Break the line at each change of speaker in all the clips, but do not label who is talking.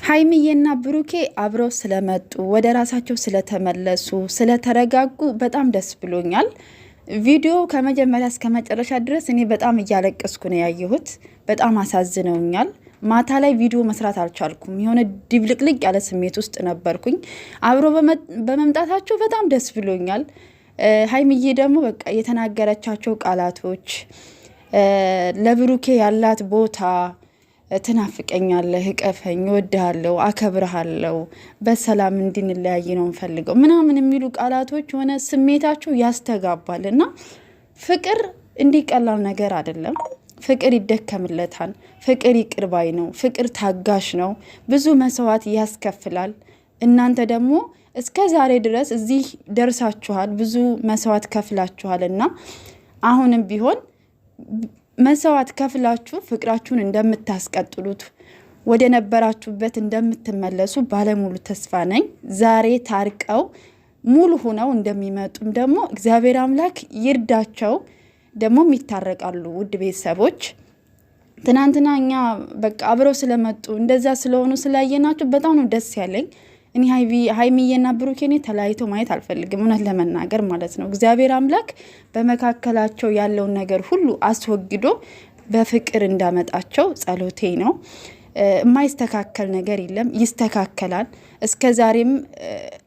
ሀይሚዬና ብሩኬ አብረው ስለመጡ፣ ወደ ራሳቸው ስለተመለሱ፣ ስለተረጋጉ በጣም ደስ ብሎኛል። ቪዲዮ ከመጀመሪያ እስከ መጨረሻ ድረስ እኔ በጣም እያለቀስኩ ነው ያየሁት። በጣም አሳዝነውኛል። ማታ ላይ ቪዲዮ መስራት አልቻልኩም። የሆነ ድብልቅልቅ ያለ ስሜት ውስጥ ነበርኩኝ። አብሮ በመምጣታቸው በጣም ደስ ብሎኛል። ሀይሚዬ ደግሞ በቃ የተናገረቻቸው ቃላቶች፣ ለብሩኬ ያላት ቦታ፣ ትናፍቀኛለህ፣ እቀፈኝ፣ እወድሃለሁ፣ አከብርሃለሁ፣ በሰላም እንድንለያይ ነው እንፈልገው ምናምን የሚሉ ቃላቶች ሆነ ስሜታቸው ያስተጋባል። እና ፍቅር እንዲህ ቀላል ነገር አይደለም። ፍቅር ይደከምለታል። ፍቅር ይቅር ባይ ነው። ፍቅር ታጋሽ ነው። ብዙ መስዋዕት ያስከፍላል። እናንተ ደግሞ እስከ ዛሬ ድረስ እዚህ ደርሳችኋል። ብዙ መስዋዕት ከፍላችኋል እና አሁንም ቢሆን መስዋዕት ከፍላችሁ ፍቅራችሁን እንደምታስቀጥሉት፣ ወደ ነበራችሁበት እንደምትመለሱ ባለሙሉ ተስፋ ነኝ። ዛሬ ታርቀው ሙሉ ሆነው እንደሚመጡም ደግሞ እግዚአብሔር አምላክ ይርዳቸው። ደግሞም ይታረቃሉ። ውድ ቤተሰቦች፣ ትናንትና እኛ በቃ አብረው ስለመጡ፣ እንደዛ ስለሆኑ ስላየናቸው በጣም ነው ደስ ያለኝ። እኔ ሀይሚዬና ብሩኬ እኔ ተለያይቶ ማየት አልፈልግም፣ እውነት ለመናገር ማለት ነው። እግዚአብሔር አምላክ በመካከላቸው ያለውን ነገር ሁሉ አስወግዶ በፍቅር እንዳመጣቸው ጸሎቴ ነው። የማይስተካከል ነገር የለም፣ ይስተካከላል። እስከ ዛሬም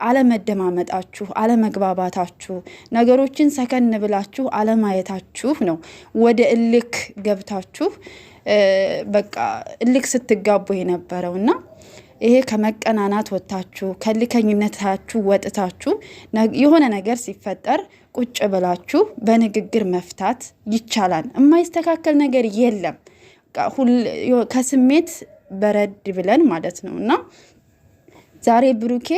አለመደማመጣችሁ፣ አለመግባባታችሁ፣ ነገሮችን ሰከን ብላችሁ አለማየታችሁ ነው ወደ እልክ ገብታችሁ በቃ እልክ ስትጋቡ የነበረው። እና ይሄ ከመቀናናት ወጥታችሁ፣ ከልከኝነታችሁ ወጥታችሁ የሆነ ነገር ሲፈጠር ቁጭ ብላችሁ በንግግር መፍታት ይቻላል። የማይስተካከል ነገር የለም። ከስሜት በረድ ብለን ማለት ነው። እና ዛሬ ብሩኬ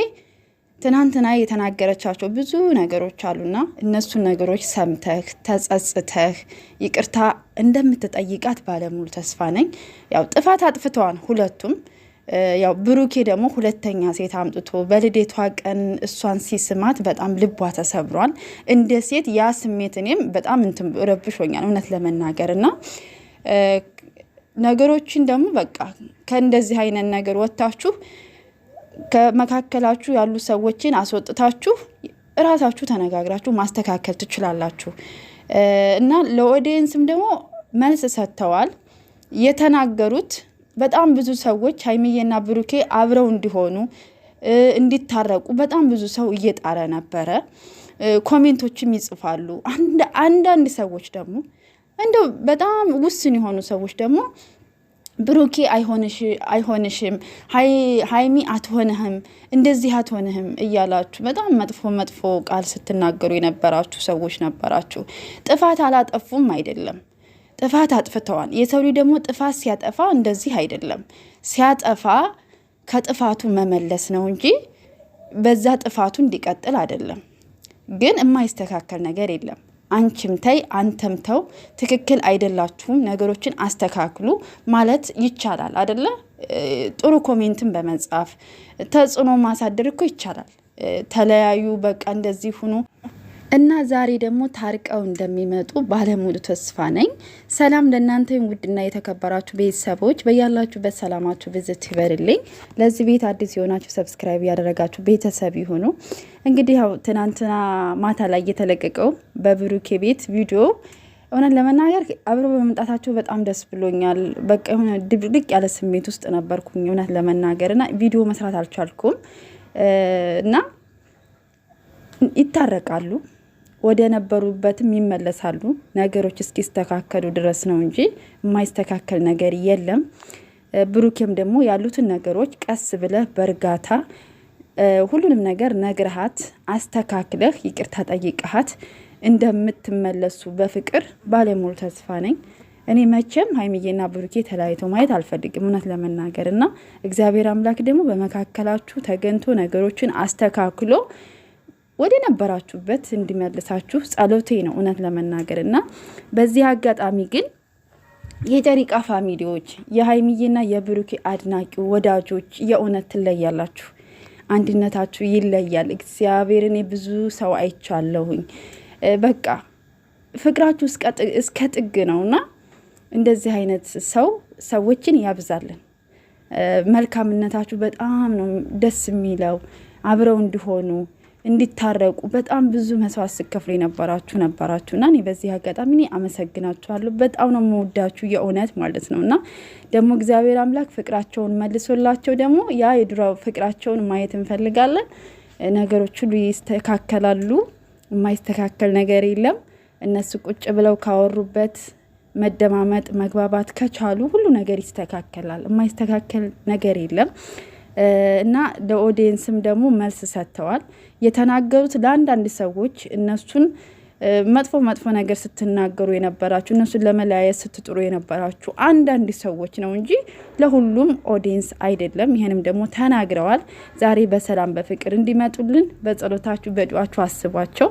ትናንትና የተናገረቻቸው ብዙ ነገሮች አሉና እነሱን ነገሮች ሰምተህ ተጸጽተህ ይቅርታ እንደምትጠይቃት ባለሙሉ ተስፋ ነኝ። ያው ጥፋት አጥፍተዋል ሁለቱም። ያው ብሩኬ ደግሞ ሁለተኛ ሴት አምጥቶ በልደቷ ቀን እሷን ሲስማት በጣም ልቧ ተሰብሯል። እንደ ሴት ያ ስሜት እኔም በጣም እንትን ረብሾኛል እውነት ለመናገር። እና ነገሮችን ደግሞ በቃ ከእንደዚህ አይነት ነገር ወጥታችሁ፣ ከመካከላችሁ ያሉ ሰዎችን አስወጥታችሁ፣ እራሳችሁ ተነጋግራችሁ ማስተካከል ትችላላችሁ። እና ለ audience ም ደግሞ መልስ ሰጥተዋል። የተናገሩት በጣም ብዙ ሰዎች ሀይሚዬና ብሩኬ አብረው እንዲሆኑ፣ እንዲታረቁ በጣም ብዙ ሰው እየጣረ ነበረ። Comment ኦችም ይጽፋሉ። አንዳንድ ሰዎች ደግሞ፣ እንደው በጣም ውስን የሆኑ ሰዎች ደግሞ ብሩኬ አይሆንሽም፣ ሀይሚ አትሆንህም፣ እንደዚህ አትሆንህም እያላችሁ በጣም መጥፎ መጥፎ ቃል ስትናገሩ የነበራችሁ ሰዎች ነበራችሁ። ጥፋት አላጠፉም አይደለም፣ ጥፋት አጥፍተዋል። የሰው ልጅ ደግሞ ጥፋት ሲያጠፋ እንደዚህ አይደለም። ሲያጠፋ ከጥፋቱ መመለስ ነው እንጂ በዛ ጥፋቱ እንዲቀጥል አይደለም። ግን የማይስተካከል ነገር የለም። አንቺም ተይ፣ አንተም ተው፣ ትክክል አይደላችሁም፣ ነገሮችን አስተካክሉ ማለት ይቻላል አደለ? ጥሩ comment ን በመጻፍ ተጽዕኖ ማሳደር እኮ ይቻላል። ተለያዩ፣ በቃ እንደዚህ ሁኑ እና ዛሬ ደግሞ ታርቀው እንደሚመጡ ባለሙሉ ተስፋ ነኝ። ሰላም ለእናንተ ውድና የተከበራችሁ ቤተሰቦች፣ በያላችሁበት ሰላማችሁ ብዝት ይበልልኝ። ለዚህ ቤት አዲስ የሆናችሁ subscribe ያደረጋችሁ ቤተሰብ ይሁኑ። እንግዲህ ያው ትናንትና ማታ ላይ የተለቀቀው በብሩኬ ቤት ቪዲዮ እውነት ለመናገር አብሮ በመምጣታቸው በጣም ደስ ብሎኛል። በቃ የሆነ ድብልቅ ያለ ስሜት ውስጥ ነበርኩኝ እውነት ለመናገር እና ቪዲዮ መስራት አልቻልኩም። እና ይታረቃሉ፣ ወደ ነበሩበትም ይመለሳሉ። ነገሮች እስኪስተካከሉ ድረስ ነው እንጂ የማይስተካከል ነገር የለም። ብሩኬም ደግሞ ያሉትን ነገሮች ቀስ ብለህ በእርጋታ ሁሉንም ነገር ነግረሃት፣ አስተካክለህ፣ ይቅርታ ጠይቀሃት እንደምትመለሱ በፍቅር ባለሙሉ ተስፋ ነኝ። እኔ መቼም ሀይሚዬና ብሩኬ ተለያይተው ማየት አልፈልግም እውነት ለመናገር። እና እግዚአብሔር አምላክ ደግሞ በመካከላችሁ ተገኝቶ ነገሮችን አስተካክሎ ወደ ነበራችሁበት እንዲመልሳችሁ ጸሎቴ ነው እውነት ለመናገር። እና በዚህ አጋጣሚ ግን የጨሪቃ family ዎች፣ የሀይሚዬና የብሩኬ አድናቂ ወዳጆች፣ የእውነት ትለያላችሁ። አንድነታችሁ ይለያል። እግዚአብሔር፣ እኔ ብዙ ሰው አይቻለሁኝ። በቃ ፍቅራችሁ እስከ ጥግ ነው እና እንደዚህ አይነት ሰው ሰዎችን ያብዛልን። መልካምነታችሁ በጣም ነው ደስ የሚለው። አብረው እንዲሆኑ እንዲታረቁ በጣም ብዙ መስዋዕት ስትከፍሉ የነበራችሁ ነበራችሁ እና እኔ በዚህ አጋጣሚ እኔ አመሰግናችኋለሁ። በጣም ነው የምወዳችሁ የእውነት ማለት ነው። እና ደግሞ እግዚአብሔር አምላክ ፍቅራቸውን መልሶላቸው ደግሞ ያ የድሮ ፍቅራቸውን ማየት እንፈልጋለን። ነገሮች ሁሉ ይስተካከላሉ። የማይስተካከል ነገር የለም። እነሱ ቁጭ ብለው ካወሩበት መደማመጥ፣ መግባባት ከቻሉ ሁሉ ነገር ይስተካከላል። የማይስተካከል ነገር የለም። እና ለ audience ም ደግሞ መልስ ሰጥተዋል። የተናገሩት ለአንዳንድ ሰዎች እነሱን መጥፎ መጥፎ ነገር ስትናገሩ የነበራችሁ፣ እነሱን ለመለያየት ስትጥሩ የነበራችሁ አንዳንድ ሰዎች ነው እንጂ ለሁሉም audience አይደለም። ይህንም ደግሞ ተናግረዋል። ዛሬ በሰላም በፍቅር እንዲመጡልን በጸሎታችሁ በዱዓችሁ አስቧቸው።